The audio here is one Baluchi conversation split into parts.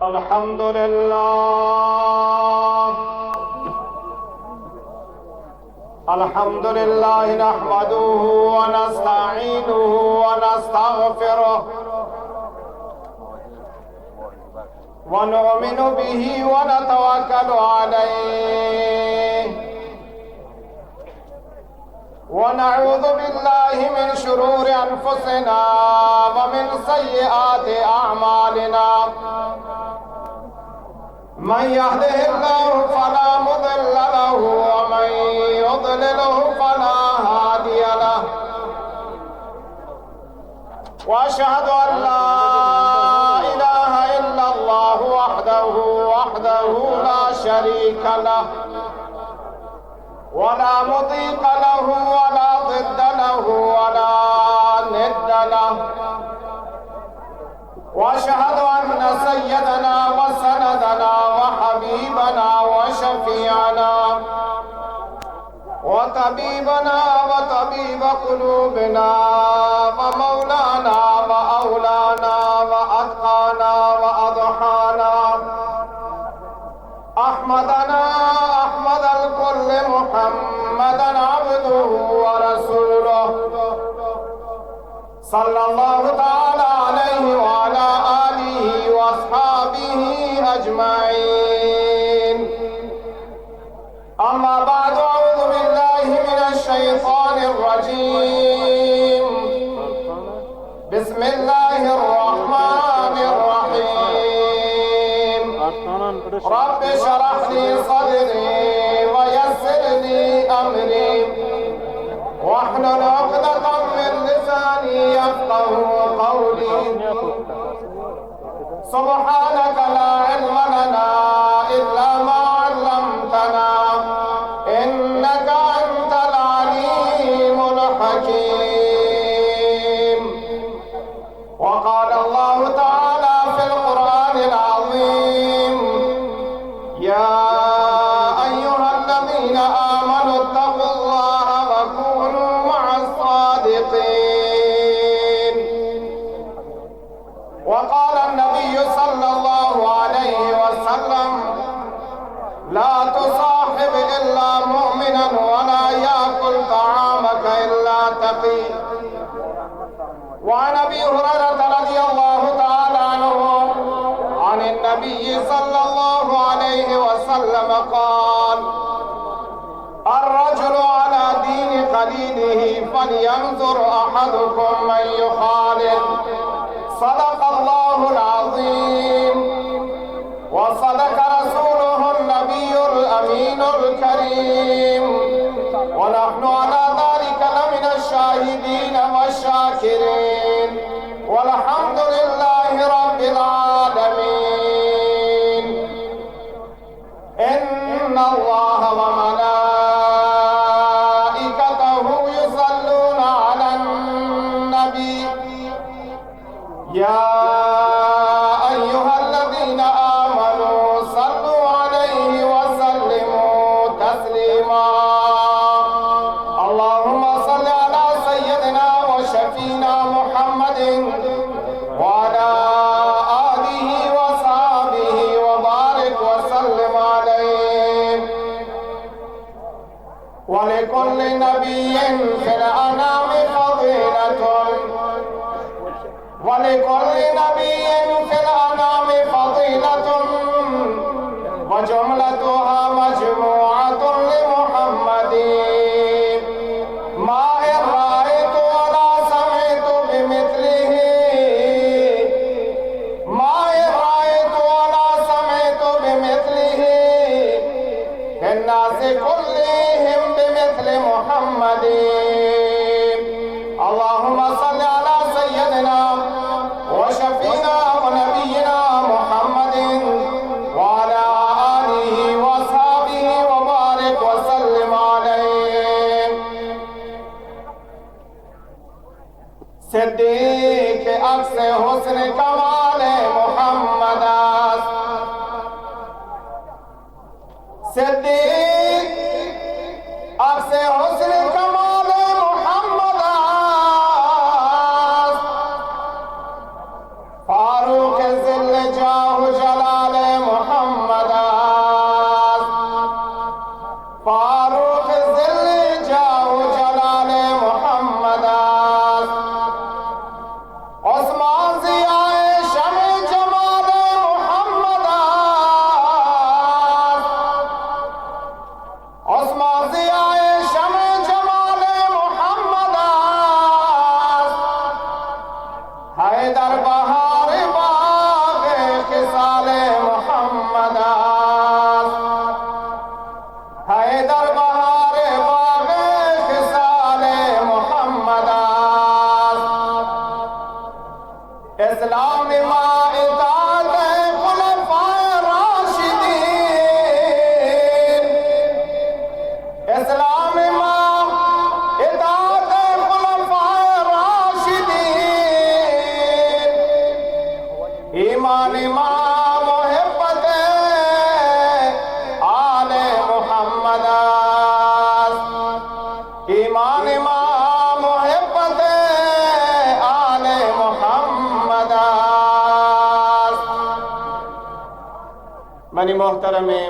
الحمد لله. الحمد لله نحمده ونستعينه ونستغفره ونؤمن به ونتوكل عليه ونعوذ بالله من شرور أنفسنا ومن سيئات أعمالنا. من يهده الله فلا مضل له ومن يضلله فلا هادي له. وأشهد أن لا إله إلا الله وحده، وحده لا شريك له، ولا مضيق له، ولا ضد له، ولا ند له. وأشهد أن سيدنا وسندنا وحبيبنا وشفيعنا وطبيبنا وطبيب قلوبنا ومولانا وأولانا وأتقانا وأضحانا أحمدنا أحمد الكل محمدا عبده ورسوله، صلى الله تعالى عليه وعلى آله وأصحابه أجمعين. أما بعد، أعوذ بالله من الشيطان الرجيم. بسم الله الرحمن الرحيم. رب اشرح لي صدري ويسر لي أمري واحلل عقدة من لساني يفقهوا قولي. سبحانك لا علم لنا إلا ما علمتنا إنك أنت العليم الحكيم. وقال الله تعالى في القرآن العظيم: يا أيها الذين آمنوا اتقوا الله وكونوا مع الصادقين. وقال النبي صلى الله عليه وسلم: لا تصاحب إلا مؤمنا ولا يأكل طعامك إلا تقي. وعن أبي هريرة رضي الله تعالى عنه عن النبي صلى الله عليه وسلم قال: الرجل على دين خليله فلينظر أحدكم من يخالل. صدق الله العظيم. وصدق رسوله النبي الأمين الكريم. ونحن على ذلك لمن الشاهدين والشاكرين. والحمد لله رب العالمين. إن الله وملائكته يصلون على النبي. يا أيها الذين آمنوا صلوا عليه وسلموا تسليما. اللهم صل على سيدنا وشفيعنا محمد وعلى آله وصحبه وبارك وسلم عليه. ولكل نبي في الأنام فضيلة، ولكل نبي في الأنام فضيلة، وجملتها مجموعة لمحمد. ما إن رأيت ولا سمعت بمثله، ما إن رأيت ولا سمعت بمثله في الناس كلهم بمثل محمد. اللهم صل على سيدنا وشفيعنا ونبينا محمد وعلى آله وأصحابه وبارك وسلم عليه. صدیق عکس حسن کمال محمد است. صدیق عکس حسن کمال محمد است. فاروق ظل جاه و جلال منی محترمیں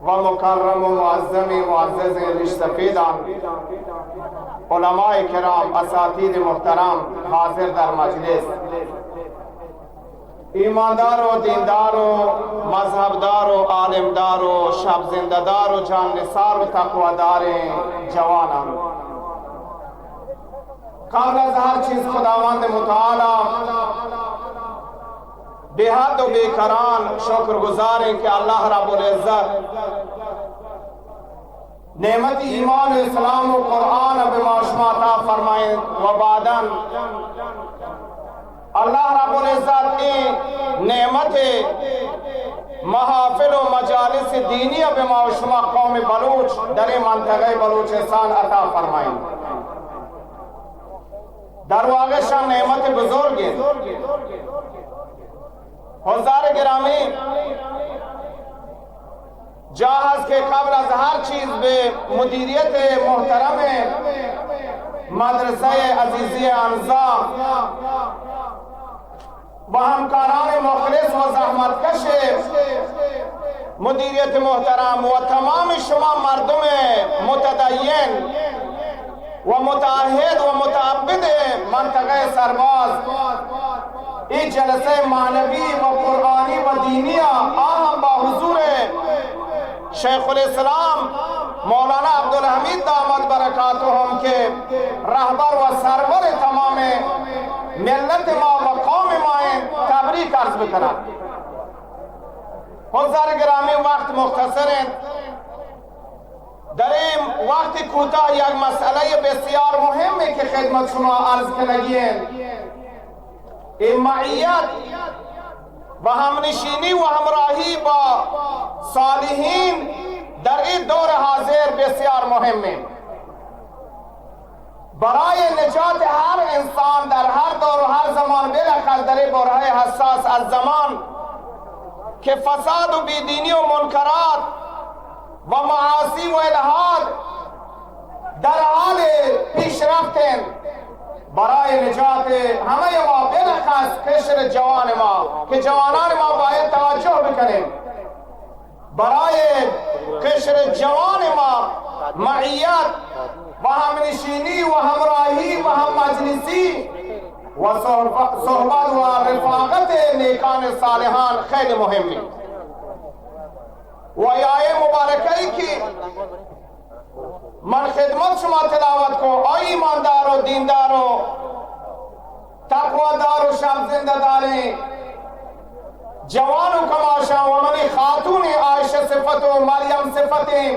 و مکرم و معظمیں معززیں ریش سفیدان، علماء کرام، اساتید محترم، حاضر در مجلس، ایماندار و دیندار و مذہبدار و عالمدار و شب زندہ دار و جان نثار و تقواداریں جوانان، قبل از ہر چیز خداوند متعالی بے حد و بے کران شکر گزاریں کہ اللہ رب العزت نعمت ایمان و اسلام و قرآن بہ ما شما عطا فرمائیں و بعداً اللہ رب العزت اے نعمت محافل و مجالس دینی بہ ما و شما قوم بلوچ در اے منطقہ بلوچستان عطا فرمائیں۔ در واقع شان نعمت بزرگ انت۔ حضار گرامی، جاہ است کہ قبل از ہر چیز بہ مدیریت محترم مدرسہ عزیزی انزا و ہمکاران مخلص و زحمت کش مدیریت محترم و تمام شما مردم متدین و متعہد و متعبد منطقہ سرباز، اے جلسہ معنوی و قرآنی و دینی آ ہم با حضور شیخ الاسلام مولانا عبدالحمید دامت برکاتہم کہ رہبر و سرور تمام ملت ما و قوم ما انت، تبریک عرض بکنم۔ حضار گرامی، وقت مختصر انت۔ در این وقت کوتاه یک مسئلهٔ بسیار مهمی که خدمت شما عرض کنگی انت، این معیت و همنشینی و همراهی با صالحین در این دور حاضر بسیار مهمه. برای نجات هر انسان در هر دور و هر زمان، بالاخره در این برههٔ حساس از زمان که فساد و بیدینی و منکرات و معاصی و الحاد در حال پیشرفت انت، برای نجات همهٔ ما، بالاخص قشر جوان ما که جوانان ما باید توجه بکنیم، برای قشر جوان ما معیت و همنشینی و همراهی و هم مجلسی و صحب-، صحبت و رفاقت نیکان صالحان خیلی مهمی. و آیه مبارکه ای که من خدمت شما تلاوت کو، آ ایماندار و دیندار و تقوادار و شب زندہ داریں جوان و کماشاں و منی خاتون عائشہ صفت و مریم صفتیں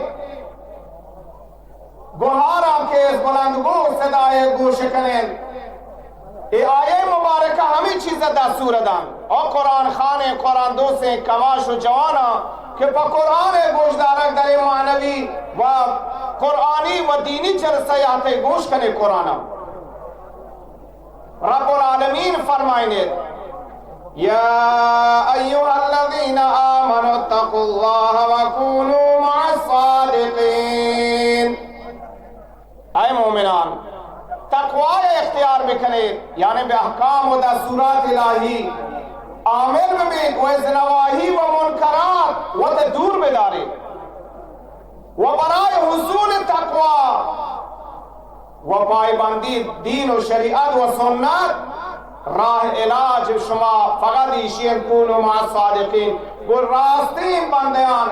گوہاراں کہ از بلندگو صدائے گوش کنیں۔ اے آیہ مبارکہ ہمیں چیز دستور دان۔ او قرآن خانیں، قرآن دوستیں کماش و جواناں کہ پہ قرآن گوشدارگ در اے معنوی و قرآنی و دینی جلسہ یاتے گوش کنے قرآن۔ رب العالمین فرمائنیت، یا ایها الذین آمنوا اتقوا الله وكونوا مع الصادقین۔ اے مومنان، تقوی اختیار بکنیت، یعنی بہ احکام و دستورات الہی عامل ببیت و از نواہی و منکرات وت دور بداریت۔ و برای حصول تقوی و پایبندی دین و شریعت و سنت، راہ علاج شما فقط ایشی انت، کونوا مع الصادقین، گوں راستیں بندیان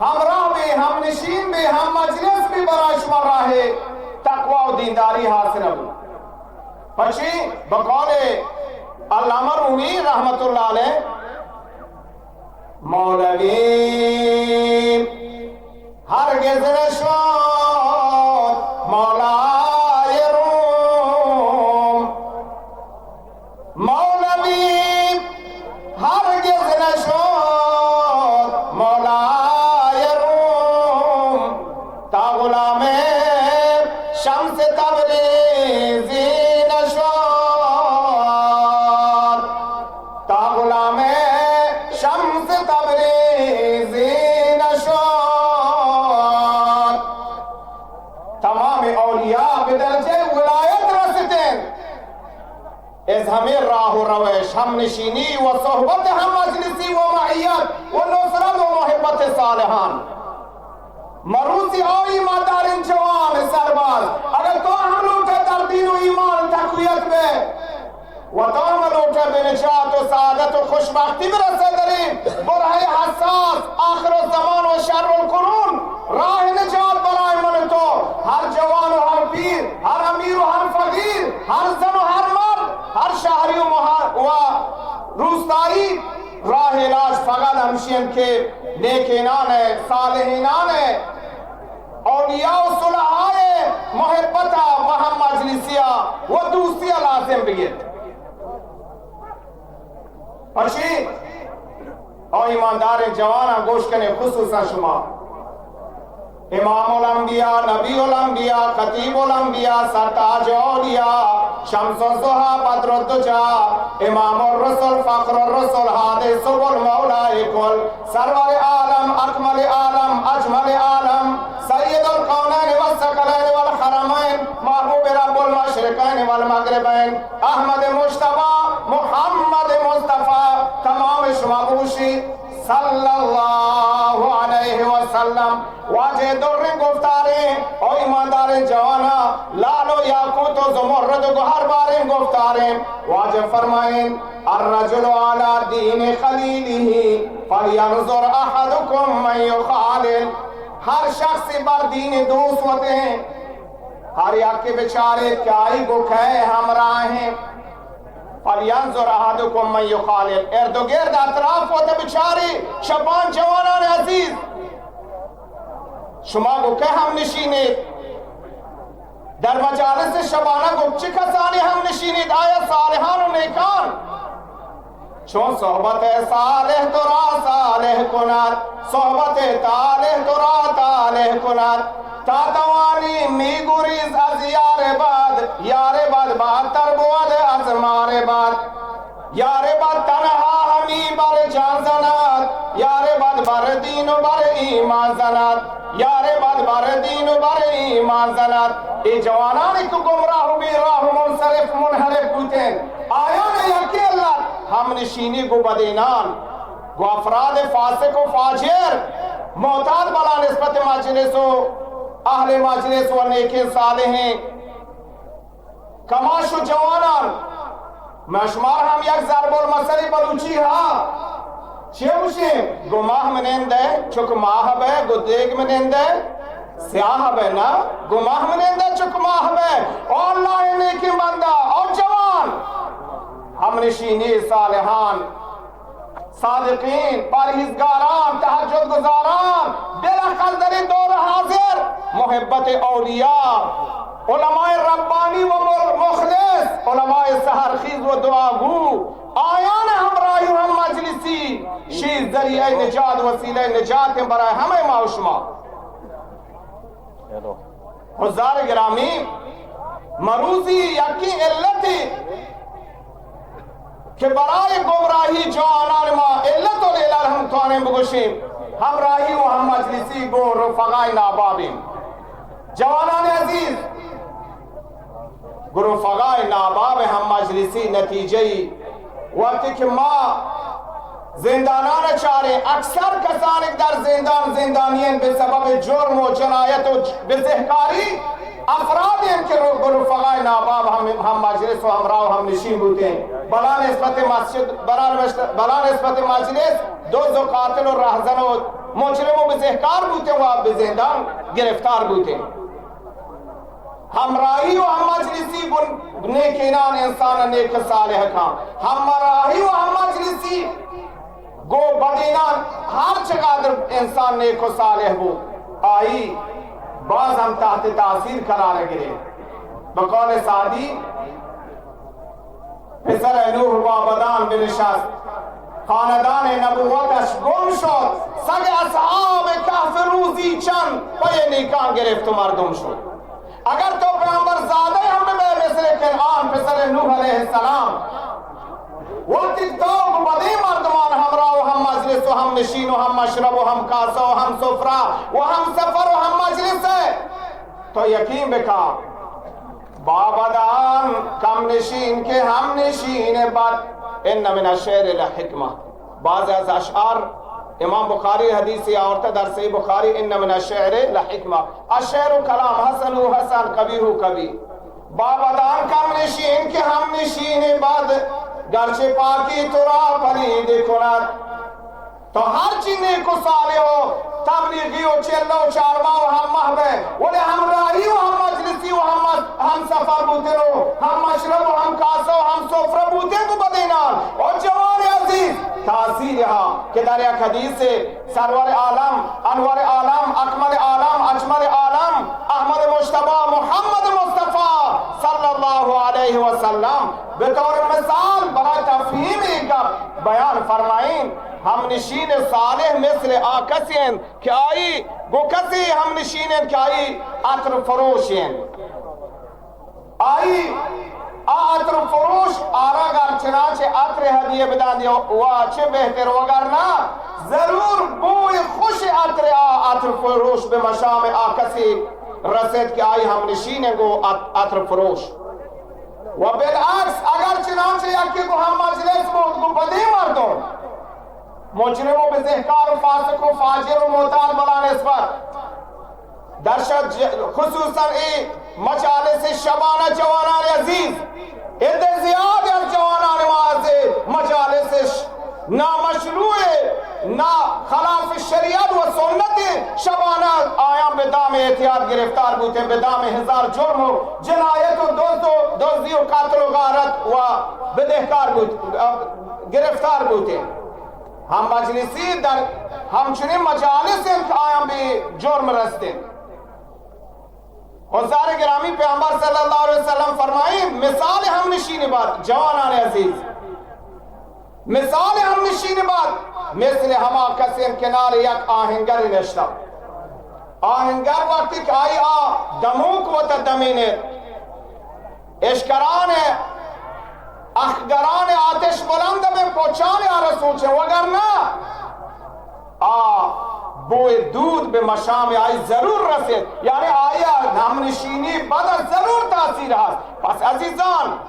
ہمراہ بے، ہم نشین بے، ہم مجلس بے، برای شما راہ تقوی و دینداری حاصل بو۔ پچی بقول علامہ رومی رحمت اللہ علیہ، مولوی ہرگز نشد مولای روم، مولوی ہرگز نشد مولای روم، تا غلام شمس تبریزی نشد، تا غلام شمس تبریزی نشد۔ تمام اولیاء بہ درجہ ولایت رستن۔ از ہمے راہ و روش، ہم نشینی و صحبت ہم مجلسی و معیت و نصرت و محبت صالحان۔ مروچی او ایمانداریں جوان سرباز، اگر تو ہم لوٹے در دین و ایمان تقویت بے، و تو ہم لوٹے بہ نجات و سعادت و خوشبختی برسے دریں برہے حساس آخر الزمان و شر القرون، راہ نجات برائے من تو، ہر جوان و ہر پیر، ہر امیر و ہر فقیر، ہر زن و ہر مرد، ہر شہری و مہا-، و روستائی، راہ علاج فقط ہمشی انت کہ نیکینان ء، صالحینان ء، اولیاء و صلحاء ء محبت ء و ہم مجلسی ء و دوستی ء لازم بگیت۔ پرچی؟ او ایمانداریں جواناں گوش کنے، خصوصاً شما۔ امام الانبیاء، نبی الانبیاء، خطیب الانبیاء، سرتاج اولیاء، شمس الضحی، بدر الدجی، امام الرسل، فخر الرسل، ہادی سبل مولائے کل، سرور عالم، اکمل عالم، اجمل عالم، سید الکونین والثقلین والحرمین، محبوب رب المشرقین والمغربین، احمد مجتبی، محمد مصطفی، تمام شما بوشی صلی اللہ علیہ وسلم۔ واجہ دریں گفتاریں، او ایمانداریں جواناں، لال و یاقوت و زمرد و گوہر باریں گفتاریں۔ واجہ فرمائیں، الرجل علی دین خلیلہ فلینظر احدکم من یخالل۔ ہر شخص بر دین دوست وتیں، ہر یکے بچارے کہ آئی گو کئے ہمراہیں۔ فلینظر احدکم من یخالل۔ ارد و گرد اطراف وت بچاری، شپان جوانان عزیز، شما گو کئے ہم نشینیت؟ در مجالس شبانہ گو چہ کسانی ہم نشینیت؟ آیا صالحان و نیکان؟ چون صحبت صالح تو را صالح کند، صحبت طالح تو را طالح کند۔ تا توانی می‌گریز از یار بد، یار بد بدتر بود از مار بد۔ یار بد تنہا ہمی بر جان زند، یار بد بر دین و بر ایمان زند، یار بد بر دین و بر ایمان زند۔ اے جوانانی کہ گمراہ و بے راہ و منصرف منحرف بوتین، آیان یکے علت ہم نشینی گو بدینان، گو افراد فاسق و فاجر، معتاد بلا نسبت مجلس و اہل مجلس و نیکیں صالحیں کماش و جوانان، ما شمار ہم یک ضرب المثل بلوچی ہا۔ چے گوشیں؟ گو ماہ منندے چک ماہ بے، گو دیگ منندے سیاہ بے نا، گو ماہ منندے چک ماہ بے۔ او اللہ نیکیں بندہ، او جوان، ہم نشینی صالحان، صادقین، پرہیزگاران، تہجد گزاران، بالاخص در این دور حاضر محبت اولیاء، علماء ربانی و مر-، مخلص، علماء سحرخیز و دعاگو، آیان ہمراہی و ہم مجلسی شی ذریعہ نجات، وسیلہ نجات برای ہمے ما و شما۔ حضار گرامی، مروزی یکی علتی کہ برای گمراہی جوانان ما علت العلل ہم توانیں بگوشیں، ہمراہی و ہم مجلسی گو رفقای نابابیں۔ جوانان عزیز، گو رفقای ناباب ہم مجلسی نتیجہ ای وقتی کہ ما زندانان چاریں، اکثر کسانی در زندان زندانی انت بہ سبب جرم و جنایت و بزہکاری، افرادی انت کہ رو-، گو رفقای ناباب ہم، ہم مجلس و ہمراہ و ہم نشین بوتیں، بلا نسبت مسجد، بلا نسبت، بلا نسبت مجلس دز و قاتل و رہزن و مجرم و بزہکار بوتیں و بہ زندان گرفتار بوتیں۔ ہمراہی و ہم مجلسی گون نیکینان انسان نیک صالح کاں۔ ہمراہی و ہم مجلسی گو بدینان ہر چقدر انسان نیک و صالح بو، آئی باز ہم تحت تاثیر قرار گرے۔ بقول سعدی، پسر نوح با بدان بنشست، خاندان نبوتش گم شد، سگ اصحاب کہف روزی چند پی نیکان گرفت و مردم شد۔ اگر تو پیغمبر زادہ ہم بے مثل کنعان پسر نوح علیہ السلام، وقتی تو بدی مردمان ہمراہ و ہم مجلس و ہم نشین و ہم مشرب و ہم کاسہ و ہم سفرہ و ہم سفر و ہم مجلس ہے، تو یقین بکا با بدان کم نشین که هم نشین بد، ان من الشعر لحکمة. بعض از اشعار امام بخاری حدیثی آورته در صحیح بخاری، ان من الشعر لحکمة. الشعر کلام حسن و حسن، قبیح و قبیح. با بدان کم نشین که هم نشین بد، گرچه پاکی تو را پلید کند. تو هرچی نیک و صالح و تبلیغی و چله و چارماه و هممه بئے، ولی همراهی و هممجلسی و هم، همسفر بوتن و هممشرب و همکاسه و همسفره بوتن گو بدینان. او جوان عزیز، تاثیر ها که در یک حدیث سرور عالم، انور عالم، اکمل عالم، اجمل عالم، احمد مجتبی محمد مصطفی صلی الله علیه و سلم به طور مثال برای تفهیم این گپ بیان فرمائین. همنشین صالح مثل آ کسی انت که آئی گو کسی همنشین انت که آئی عطر فروش انت. آئی آ عطر فروش آرا گر چنانچہ عطر هدیه بدادی و چه بهتر، وگرنه ضرور بوی خوش عطر آ عطر فروش به مشام آ کسی رسد که آئی همنشین انت گو عط-، عطر فروش. و بالعکس، اگر چنانچہ یکی گو هم مجلس بود گو بدی مردم، مجرم و بزهکار و فاسق و فاجر و معتاد بلا نسبت در شد ج-، خصوصاً ای مجالس شبانه جوانان عزیز، عده زیاد از جوانان ما از مجالسش نامشروع، نا خلاف شریعت و سنت شبانه آیان به دام اعتیاد گرفتار بوتن، به دام هزار جرم و جنایت و دزد و دزدی و قتل و غارت و بدهکار بوت، گرفتار بوتن. هم مجلسی در همچنین مجالس انت که آیان به جرم رستن. حضار گرامی، پیامبر صلی الله علیه وسلم فرمائین، مثال همنشین بد، جوانان عزیز، مثال همنشین بد مثل هما کسی انت کنار یک آهنگر نشتا. آهنگر وقتی که آئی آ دموک وتا دمینت، اشکران اخگران آتش بلند به پچان آ رسوچه، وگرنه آ بوی دود به مشام آئی ضرور رسید، یعنی آئی همنشینی بد ضرور تاثیر هست. پس عزیزان،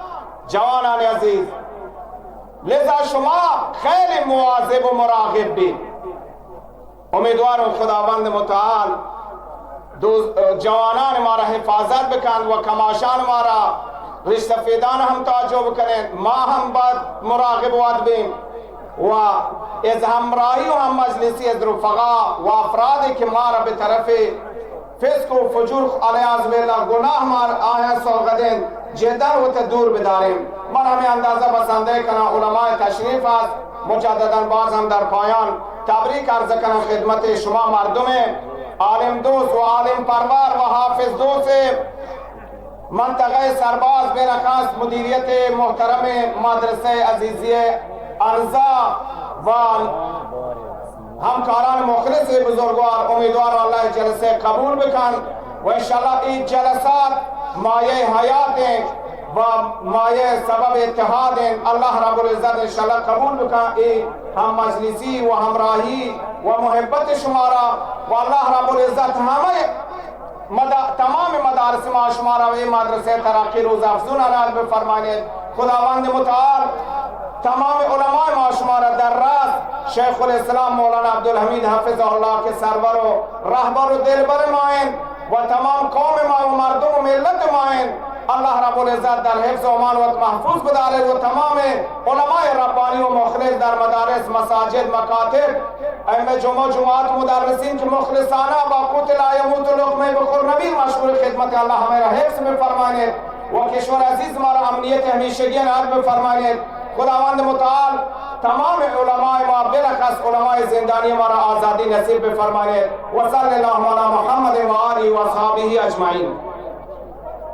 جوانان عزیز، لذا شما خیلی مواظب و مراقب بید. امیدوارم خداوند متعال دوز-، جوانان ما را حفاظت بکند و کماشان ما را، ریش سفیدان هم توجه بکنند، ما هم باید مراقب و ادب بیم و از همراهی و هم مجلسی از رفقا و افرادی که ما را به طرف فسق و فجور، العیاذ بالله، گناه ما را آیان سوق دین، جداً وتا دور بداریم. من همین اندازه بسنده کنم، علمای تشریف است، مجدداً باز هم در پایان تبریک عرض کنم خدمت شما مردم عالم دوست و عالم پرور و حافظ دوست منطقه سرباز، بالاخص مدیریت محترم مدرسه عزیزیه انزا و همکاران مخلص بزرگوار. امیدوار الله جلسه قبول بکن و انشاءالله این جلسات مایه حیات و مایه سبب اتحاد. الله رب العزت انشاءالله قبول بکن ای هم مجلسی و همراهی و محبت شما را و الله رب العزت همه مدا-، تمام مدارس ما شما را و این مدرسه ترقی روز افزون عنایت بفرمائینید. خداوند متعال تمام علمای ما شما را در راست شیخ الاسلام مولانا عبدالحمید حفظه الله که سرور و رهبر و دلبر ما انت و تمام قوم ما و مردم و ملت ما انت، الله رب العزت در حفظ و امان وت محفوظ بدارد و تمام علمای ربانی و مخلص در مدارس، مساجد، مکاتب، ائمه جمعه، جماعت، مدرسین که مخلصانه با قوت لا یموت و لقمه بخور نبی، مشغول خدمت الله همه را حفظ بفرمائینید و کشور عزیز ما را امنیت همیشگی عنایت بفرمائینید. خداوند متعال تمام علمای ما، بالاخص علمای زندانی ما را آزادی نصیب بفرمائینید. و صلی الله علی محمد و آله و اصحابه اجمعین.